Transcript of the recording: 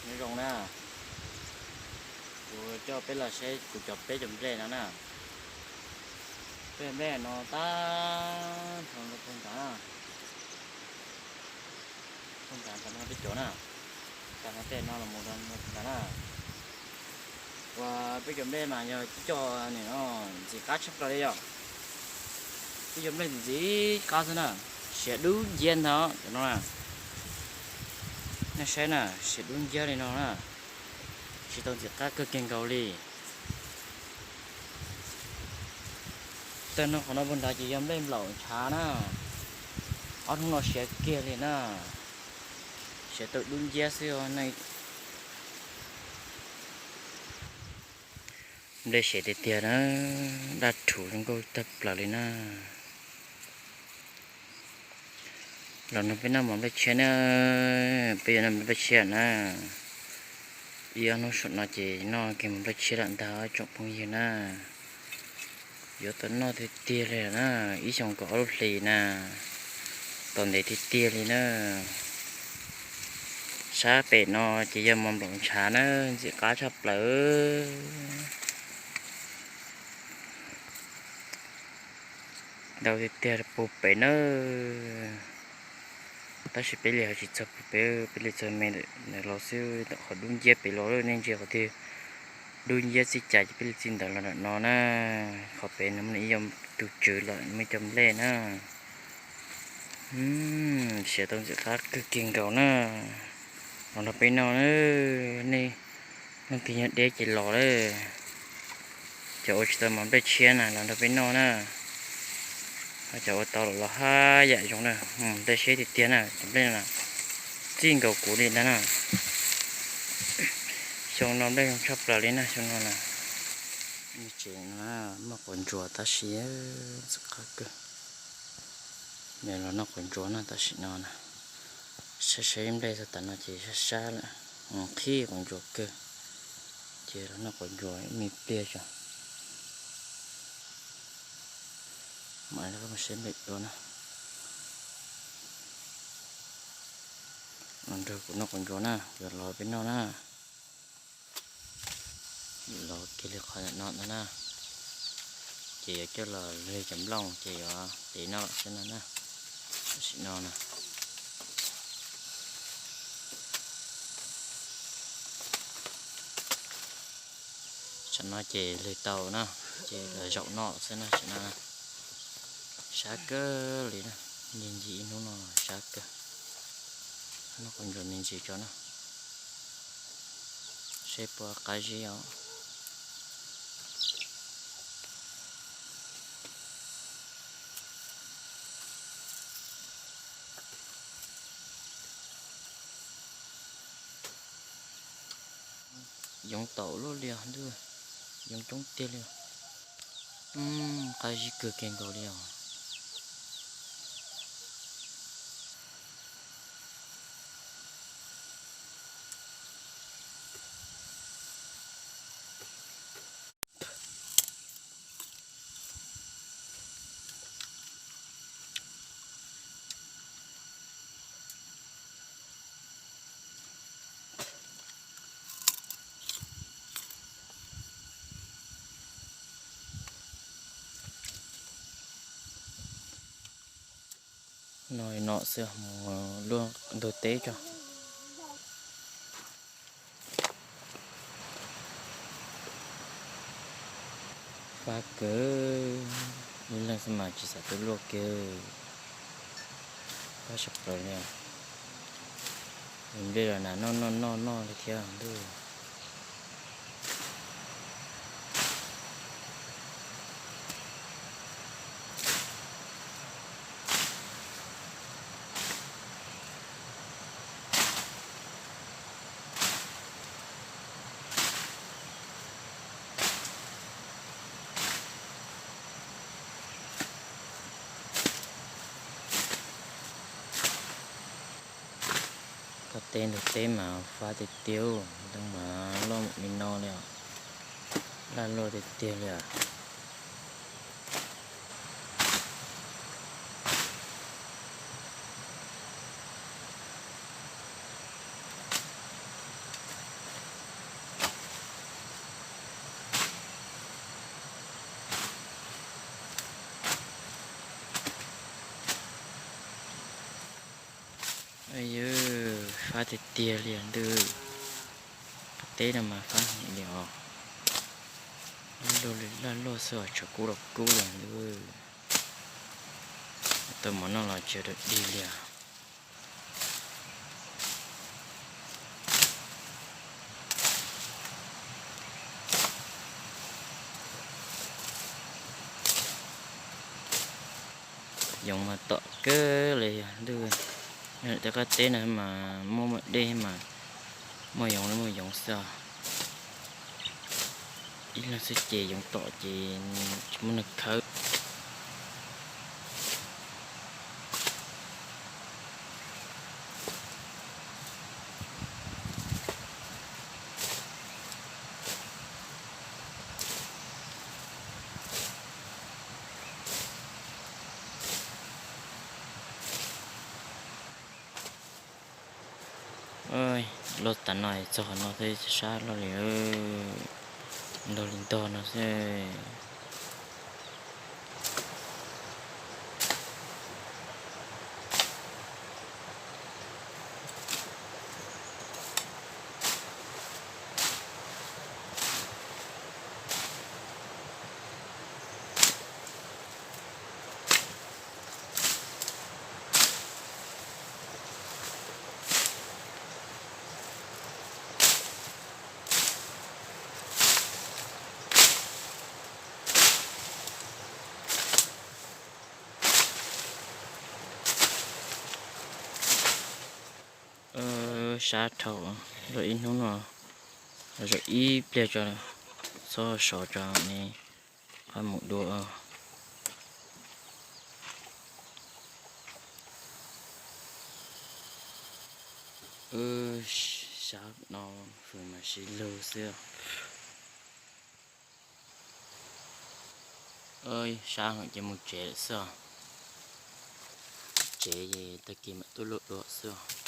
Nyob zoo na, kuv coj peb los saib kuv cov, peb cov nplej no na. Peb cov nplej no tag nrho no puag nrad na, puag nrad no peb cov na, tag nrho tej no los mus rau puag nrad na. Uas peb cov nplej mas yog coj nim no ntxim qab tshaj plaws li yom. Peb cov nplej ntxim qab xwb na, siav dub nciab ntag cov no na. Nej saib na, siav dub nciab li no na, siav tau ntxim qab kawg kiag nkaus li. Tag no qhov no puag nrad ces yog nplej nplaum ntshav na, ob hnub no siav kiag li na, siav tau dub nciab xwb os. Nplej siav tiag tiag na, daj rhuv zoo nkauj tag plaws li na. Los nrog peb noj mov nplej tshiab na, peb yuav noj mov nplej tshiab na. Ib ob hnub saum no ces noj kiag mov nplej tshiab lawm ntag tsoom phooj ywg na. Yuav tau noj tiag tiag li na, ib xyoos kaum ob lub hlis na, tau ntev tiag tiag li na. Sab pem no ces yog mos nplaum ntshav na, ntxim qab tshaj plaws. Ntau tiag tiag puag pem na, tab sis peb li ho tsis txog puag pem, peb li txog me ntawm los xwb, ntawm qhov dub nciab pem los lawm, nej ntsia qhov twg dub nciab txij cas ces peb li txij ntawd los ntawm no na. Qhov pem no ib yog tus tswv lawm, muaj ib co nplej na. Siav tau ntxim qab kawg kiag nkaus na. Los nrog peb noj na, nej leej twg nyob deb ces los lawm. Cov ua tsis tau mov nplej tshiab na los nrog peb noj na. Ho cov ua tau los los haj yam zoo na, nplej siab tiag tiag na, cov nplej no na, txij nkaus kuv li ntag na. Xyoo no nplej zoo tshaj plaws li na, xyoo no na. Tsev no muaj quav ntsuas tab sis ntxim qab kawg. Los noj quav ntsuas na, tam sim no na, saib saib nplej txog tas no ces sab sab lawm, qhib quav ntsuas kawg, ces los noj quav ntsuas ib me pliag tso. Mam li mus saib nplej dua na. Los nrog kuv noj quav ntsuas na, yuav los peb noj na. Los kiag li qhov no ntag na, ces yuav coj los lwg cov nplooj ces yuav tev noj lawm xwb no na. Tam sim no na, tam no ces lwg tau na, ces los zaum noj xwb na tam no. Sab kawg li na, ncig ncig ib hnub no sab kawg. Noj quav ntsuas me ntsis tso na, seb puas qab zib os. Yoov taum luaj li os ntuj, yoov coob tiag li os. Qab zib kawg kiag nkaus li os. No no xwb, mus luaj ntug teb tso. Fab kawg, ib leeg xwb mas tsis xav tuaj luaj kiag. Fab tshaj plaws li. Nplej los nas noj noj noj noj li thiab ntuj. Koj teb ntug teb mas fab tiag tiag, ntoo mas loj li no li os. Laj luaj tiag tiag li os. Yawg, fab tiag tiag li ntuj. Qab teb no mas fab heev li os. Laj luaj li laj luaj xwb os, tshav kub los kub li ntuj. Tau mov noj los tsis dog dig li os. Yoov mas tom kawg li yog ntuj. Tej qab teb no mas muaj muaj dej mas muaj yoov li muaj yoov xwb os. Ib leeg xwb ces yoov tom ces tsis muaj neeg khawb. Los tas no txog qhov no thiab, sab loj li, ntog li ntog no xwb. Sab dhau, zaum ib hnub no, zaum ib pliag tso, txhob sov tso ne, qab mus dua. Sab no hws mas sib lug xwb. Sab heev ces mus tsev lawm xwb os. Tsev es tag kis mam tuaj luaj dua xwb os.